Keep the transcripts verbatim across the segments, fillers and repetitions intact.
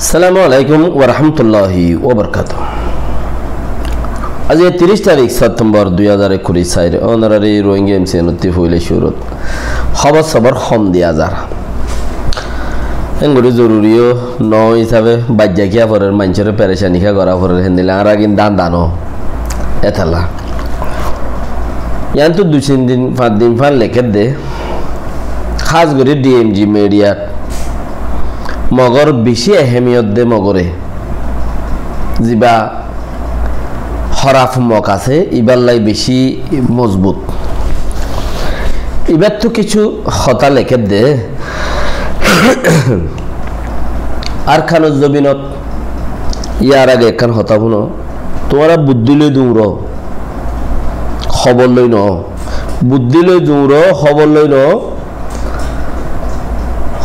Assalamu alaikum warahmatulláhi wabarakátuhu. Aijja tiríc tarík Septembor dui házar ekkuri sair, ónorari Rohingya M C N ottú foila cúrut hóbor sobor hom diya zar. Engori zoruri yó no hísabe baijja kiya forer, maincóre perecani kiya gora forer, héndilla añára gin dan dan ó. Etalla. Yián tu dui tin din, fañs din fán lekédde. Hás gorí D M G Media t Mogor bicí ehemiyot de Mogore. Ziba horaf Mog asé, ibállai bicí mozbut. Ibáttu kissú hotá lekédde. Arkanor zobinot, yar age ekkán hotá fúno, tuáñra buddí loi duñro, hóbor loi no. Buddí loi duñro, hóbor loi no.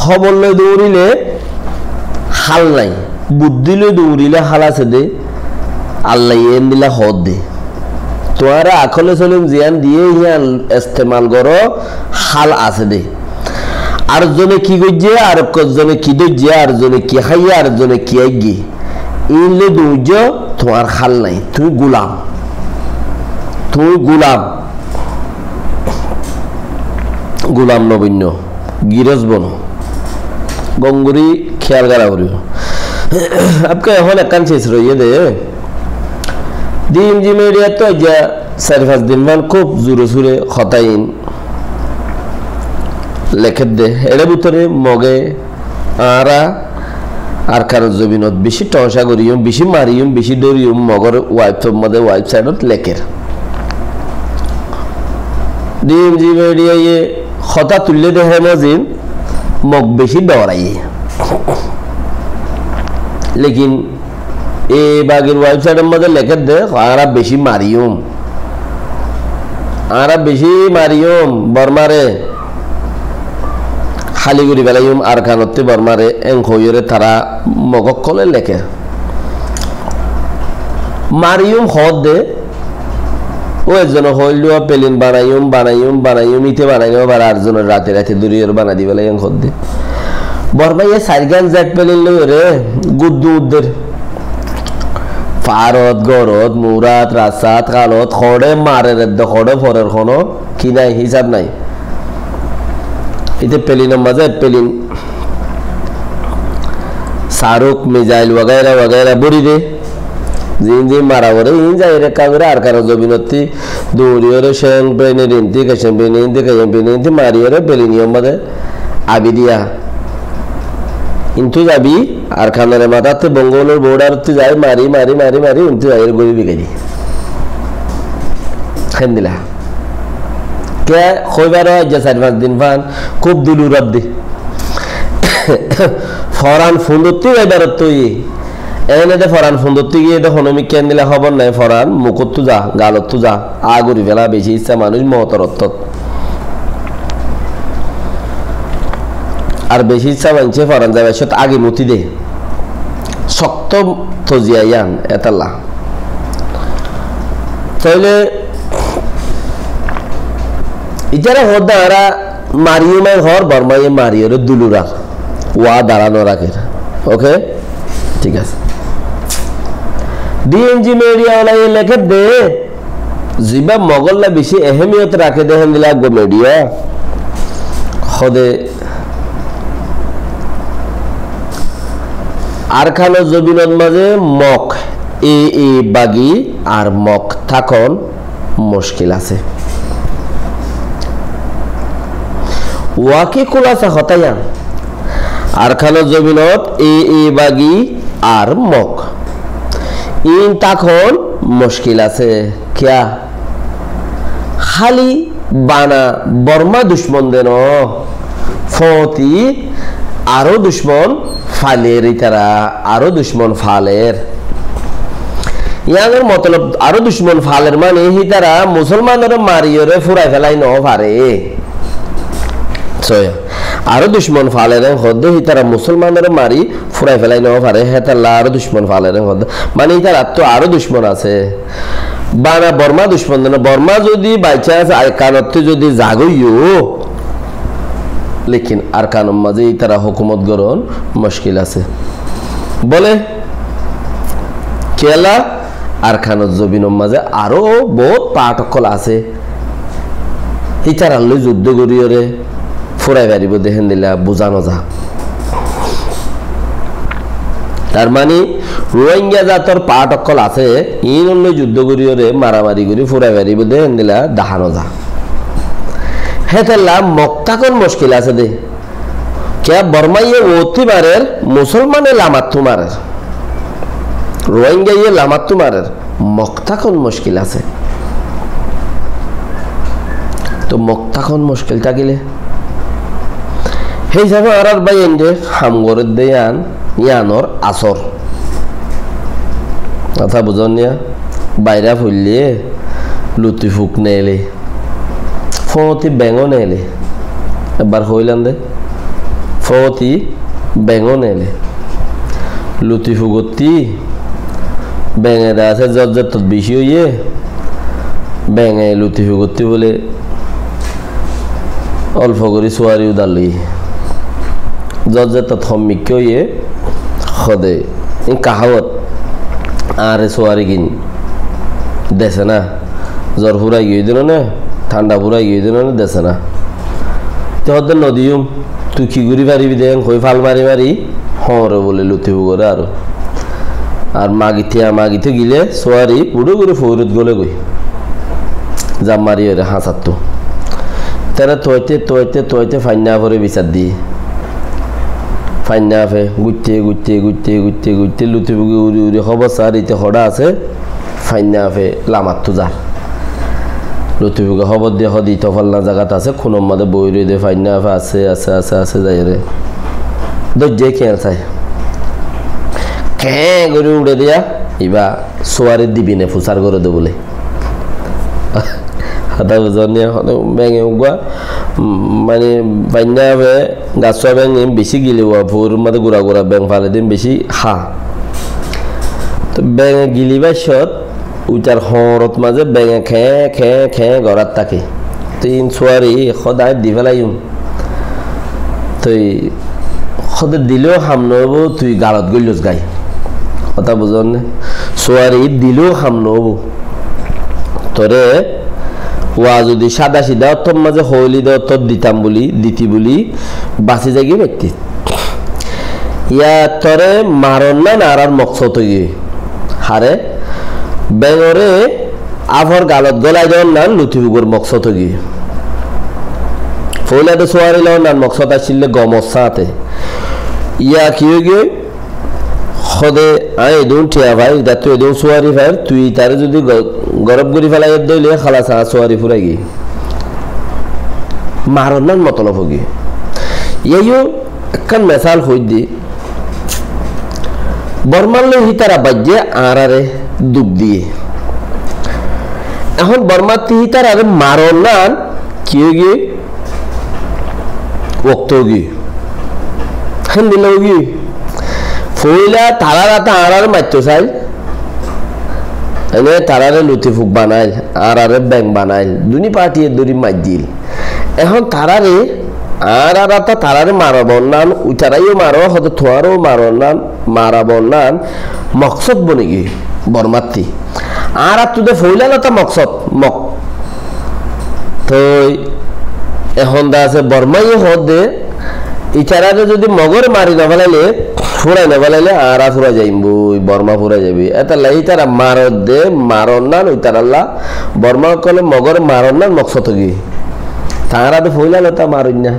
Hóbor loi duñríle hál nai. Buddí loi duñríle hál asé de. Allaye endilla hoódde. Tuáñra akole solem ziyán diyé híyan estemal goró, hál asé de. Ar zone ki goijjé, ar ekkor zone ki dóijje, ar zone ki háiye, ar zone ki aiggé. Iín loi duñijjó, tuáñr hál nai. Tuñí gulam. Tuñí gulam. Gulam no boinno, girós bono. Gom gorí kéyal gorá foribó. Abke ehón ekkán cis roiyé de. D M G Media t to aijja sair fañs din fán kúb zure sure hotá iín lekédde. Eçé bútore Moge añára Arkanor zobinot bicí thoóñca goríyum, bicí maríyum, bicí dórium, Mogor website or modé, website ot lekér. D M G Media ye hotá tuillé de hé mozin, Mog bicí dhoraiyé. Lekin e bagir website or modé lekér de, añára bicí maríyum. Añára bicí maríyum Bormare, háli gorí felaiyum Arkanottú Bormare, en hoiyóre tará Mog ókkole lekér. Maríyum hoódde, ó ezzone hoóilde pelin banaiyum, banaiyum, banaiyum, íte banai no fare, ar zone rate rate dóriyoré banai di félai en hoódde. Bormaye sairgán jet pelin loiyóre guddu udder. Faárot, górot, muúrat, rastat, kalot, hoçé marer edde, hoçé forer honó ki nai, hísab nai. Íte pelinor mazé pelin saruk, mizail wagaira wagaira bóri de. Ziín ziín mara foré, iín zaiyóre ekká gorí Arkanor zobinottú duñriyóre, Shéng Pénir intí, Kecen Pénir intí, Kecen Pénir intí mariyóre pelin iyór mazé abi diya. Intú zabi, Arkanor e matáttu Bongolor bordarottú zai, mari, mari, mari, mari, intú zaiyóre gorí bigai di. Héndilla. Ke hoibar aijja sair fañs din fán kúb dul urar de. Foran fundottí zaibar ottó iye. Ene de foran fundottí giyé de hono mikká endilla hóbor nai, foran mukottú za, galottú za, a gorí fela bicí issá manúic motor ottót. Ar bicí issá maincé foran zaibar cót agi muti de. Sokto toziya yián, etalla. Tóile ítara hoódde añára mariyum, en hoór Bormaye mariyóre dul urar. Wa dara no rakér. Oke? Thík asé. D M G Media olaye lekér de, ziba Mogolla bicí ehemiyot raké de héndilla eggúa media. Hoóde Arkanor zobinor mazé Mog e e bagi ar Mog tákon muckil asé. Waki kúlasa hotá yián. Arkanor zobinot e e bagi ar Mog iín tákon muckil asé. Kiyá? Háli bana Borma ducmon de no, foóñti aró ducmon faler ítara, aró ducmon faler. Yiánor motolob aró ducmon faler mani hítara musolmanoré mariyóre fúrai félai no fare. Soya. Aró ducmon faler en hoódde hítara musolmanoré mari fúrai félai no fare, hétalla aró ducmon faler en hoódde. Mani hítarattú aró ducmon asé. Bana Borma ducmon de no, Borma zodi by chance Arkanottú zodi zagói yó, lekin Arkanor mazé ítara hókumot goron muckil asé. Bóle, kiyólla Arkanor zobinor mazé aró bout part ókkol asé. Ítarar lói zuddó goríyoré fúrai faribóu dé héndilla buzá nozá. Tar mani, Ruáingga zator part ókkol asé, iínor lói zuddó goríyoré, maramari gorí fúrai faribóu dé héndilla dahá nozá. Hétolla Moktákon muckil asé dé. Kiyá Bormáye uottú marer, Musólmane Lamattú marer. Ruáinggaye Lamattú marer. Moktákon muckil asé. Tóu Moktákon muckil tákile, hé hísafe añárar báiyainde ham gorédde yían, yíanor asór. Hotá buzón niya? Bairá foillé luti fuk neele. Fóñti beñgó neele. Ebbar hoóilam dé. Fóñti beñgó neele. Luti fugottí beñe de asé zot zettot bicí óiye. Beñe luti fugottí bóle olfo gorí suwari udar loiyé. Zot zettot hom mikká óiye. Hóde, in kahawot, añáre suwari gin dese na. Zor fúrai giyói dé noné, thánda fúrai giyói dé noné, dese na. Te hóde nodiyúm, tui ki gorí faribí dé, en hoi fal mari mari, hoóñre bóle luti fugoré aró. Ar magi tiañ magi tó gilé, suwari, uçó gorí foóirot góle goi. Zam mari óre hañsattú. Tere tuaite, tuaite, tuaite, fainná fore bisar di. Fainná fe, guitte, guitte, guitte, guitte, guitte, luti fuge uri uri hóbor sar ite hoçá asé, fainná fe lamattú zar. Luti fuge hóbor diye hóde ite falna zagat asé, kunor mazé boi roide fainná fe asé, asé, asé, asé zaiyóre. Dóijje kiyén sai. Keé gorí uçé diya, iba suwari dibine fusar goré de bóle. Hotá buzón niya? Beñe uggúa, mm, mani, fainná fe, gassúa beñe bicí gili uwa, fuur mazé gura gura beñ fale din bicí há. Tó beñe gili baccót, uitar hoñrot mazé beñe keé, keé, keé gorát táke. Tó in suwari, hóde aññí di félaiyum. Tui hóde dilé ham noóibo, tui galot goillos gái. Hotá buzón né? Suwari dilé ham noóibo. Tore wa zodi sada sida ottór mazé hoóili de ottór ditam buli, diti buli, basi zaigói faitte. Yá tore maron nan añárar moksót óigiyoi. Hare? Beñore áfor galot gólai don nan luti fugor moksót óigiyoi. Foóila de suwari lon nan moksót accíl de gomor sáñte. Yá ki óigiyoi? Hóde aññí edún thiañ fair, itattú edún suwari fair, tui itare zodi go-, gorob gorí félaiye de óile, hálas añár suwari fúrai giyói. Maron nan motolob óigiyoi. Yá yó ekkán mesal hoóidde, Bormár loi hítara baijjé añáráre duk diyé. Ehón Bormáttí hítarare maron nan ki óigiyoi? Wokto óigiyoi. Héndilla óigiyoi. Foóila tarár áte añáráre maitto sail. Ene tarare luti fuk banail, añáráre beñ banail. Duní partiye dóri maijjil. Ehón tarare, añárar áte tarare marabon nan, uitarayó maro, hóde tuáñró marabon nan, marabon nan, moksót boni giyói, Bormáttí. Añárattú de foóila lota moksót, mok. Toi, ehón de asé Bormáye hóde, itarare zodi mogore mari nofélaile, fúrai nofélaile, añára fúrai zaiyum boi, Bormá fúrai zaiboi. Etolla itara maron de, maron nan, uitaralla, Bormá ókkole mogore maron nan moksót óigiyoi. Tañára de foóila lota maroinna.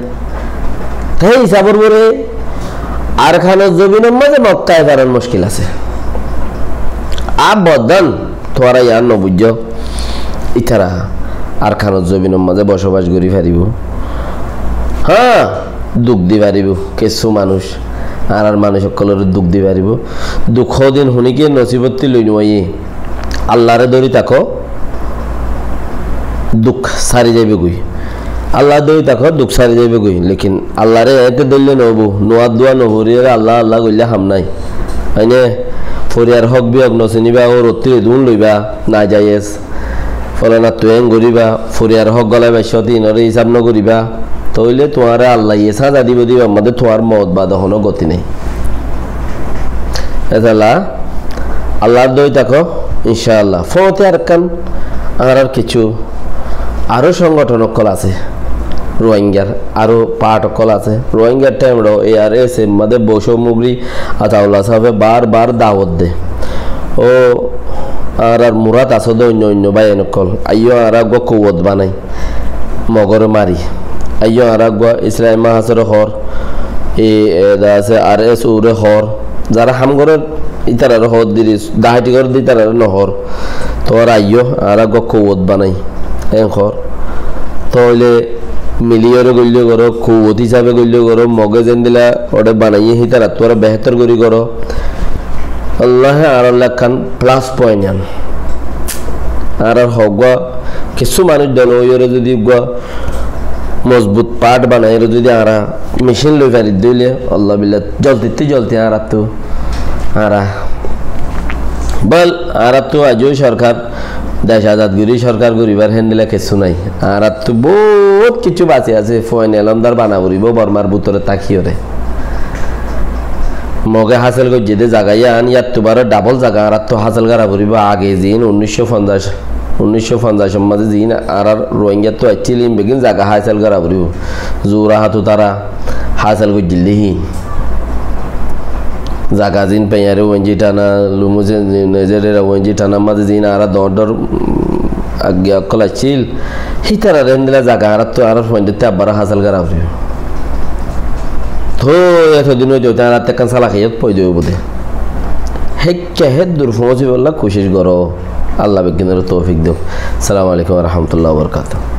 Te hísabor uore Arkanor zobinor mazé Mok táki faran muckil asé. Abbadan tuáñra yián nobuijjó. Ítara Arkanor zobinor mazé bosobac gorí faribó. Há, duk di faribó. Kessú manúic, añárar manúic ókkolore duk di faribó. Duk hodin honíkiye nosibottí loi nuaiyé. Allaré dóri táko, duk sári zaibogói. Allaré dóri táko, duk sári zaibogói. Lekin Allaré eéñtte dóille noóibo. Nuwar dua noforiyóre Alla Alla goillé ham nái. Aine foriyar hók biyók nosiníba, órottí edún loiba, najayes. Folanattú eén goríba, foriyar hók gólai baiccót iínoré hísab nogoríba. Tóile tuáñre Allaye sáza dibou de, ibár mazé tuáñr moot bade honó goti nái. Etalla Allar dói táko, incá Allah. Fóñti arekkán añárar kessú aró songothon ókkol asé. Ruáingar aró part ókkol asé. Ruáingar thaim ot ARSA mazé Bosó Mugri Ataullah sábe bar bar dawot de. Ó añárar murat asó de oinno oinno báiyain ókkol. Aiyó añára eggúa kouwot banai. Mogore mari. Aiyó añára eggúa Islami Mahazore hoór, e, e, da asé, RSO re hoór. Zara ham gorér, ítarare hoór diri, daháiti gorér de ítarare no hoór. Tuáñra aiyó, añára eggúa kouwot banai. En hoór. Tóile miliyóre goillé goró, kouwot hísabe goillé goró, Moge zendilla ore banaiyé hítarattú aró behétor gorí goró. Allaye añáralla ekkán plus point iyan. Añárar hoggúa kessú manúic dol óiyore zodi eggúa mozbut part banaiyore zodi añára mecin loi fari dóile, Allah billa zoldittú zoldi añárattú añára bol añárattú aijjó sorkar, dec azad gorí sorkar goríbar héndilla kessú nái. Añárattú bout kessú basi asé, fuain elómdar bana foribó Bormar bútore tákiyore. Moge hásel goijjé de zaga yían, yáttu baró dhabol zaga añárattú hásel gora foribó. Age ziín unnícco fonzac, unnícco fonzacor mazé ziín añárar Ruáingattú aiccíl, iín beggín zaga hásel gora foribó. Zura háttu tara hásel goijjíl de híin. Zaga ziín Peñare Wenji Thana, Lumuze, Nezerera Wenji Thana mazé ziín añára doóñr doóñr, mm, agge ókkol aiccíl, hítarare héndilla zaga añárattú añárar fuaindóttu abbaró hásel gora foribó. Tói eto din óite óite añárattú ekkán salahiyot foida óibo de. Hékka héddur foóñsibólla kucíc goró. Allah beggúnore toufik douk. Assalamu alaikum wa rahmatullahi wa barakatuhu.